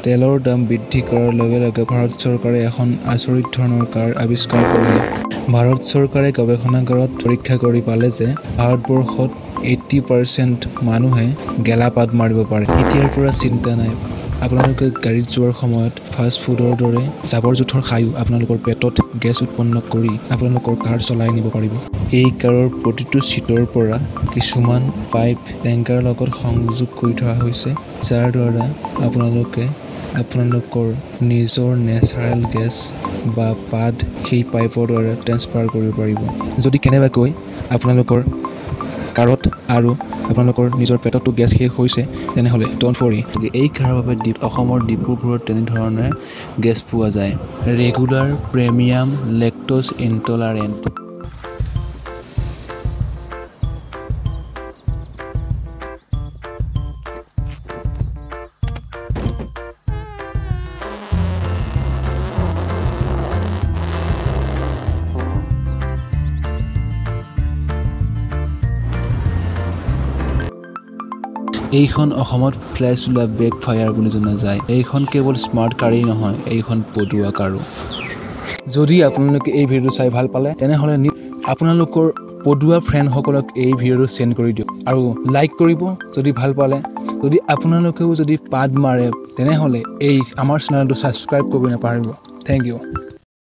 তেলৰ দাম বৃদ্ধি কৰাৰ লগে লগে ভাৰত চৰকাৰে এখন আচৰিত ধৰণৰ কাৰ আৱিষ্কাৰ কৰিলে। ভাৰত চৰকাৰে গৱেষণাগাৰত পৰীক্ষা কৰি পালে যে ভাৰতবৰ্ষত 80% মানুহে গেলা পাদ মাৰিব পাৰে। এতিয়াৰ পৰা চিন্তা নাই, আপোনালোকে গাড়ীত যোৱাৰ সময়ত ফাষ্ট ফুডৰ দৰে জাবৰ জোঁথৰ খায়ো আপোনালোকৰ পেটত গেছ উৎপন্ন কৰি আপোনালোকৰ কাৰ চলাই নিব পাৰিব। এই কাৰৰ প্ৰতিটো চিটৰ পৰা কিছুমান পাইপ টেংকাৰৰ লগত সংযোগ কৰি থোৱা হৈছে, যাৰ দ্বাৰা আপোনালোকে আপোনালোকৰ নিজৰ নেচাৰেল গেছ বা পাদ সেই পাইপৰ দ্বাৰা ট্ৰেন্সফাৰ কৰিব পাৰিব। যদি কেনেবাকৈ আপোনালোকৰ কাৰত আৰু আপোনালোকৰ নিজৰ পেটতো গেছ শেষ হৈছে, তেনেহ'লে don't worry, এই কাৰৰ বাবে অসমৰ ডিপুবোৰত তেনেধৰণে গেছ পোৱা যায়। Regular premium lactose intolerant. এইখন অসমত ফ্লেছ ওলোৱা বেক ফায়াৰ বুলি জনা যায়। এইখন কেৱল স্মাৰ্ট কাৰেই নহয়, এইখন পদুৱা কাৰো। যদি আপোনালোকে এই ভিডিঅ'টো চাই ভাল পালে, তেনেহ'লে আপোনালোকৰ পদুৱা ফ্ৰেণ্ডসকলক এই ভিডিঅ'টো চেণ্ড কৰি দিয়ক আৰু লাইক কৰিব যদি ভাল পালে। যদি আপোনালোকেও যদি পাদ মাৰে, তেনেহ'লে এই আমাৰ চেনেলটো ছাবস্ক্ৰাইব কৰিব নাপাহৰিব। Thank you.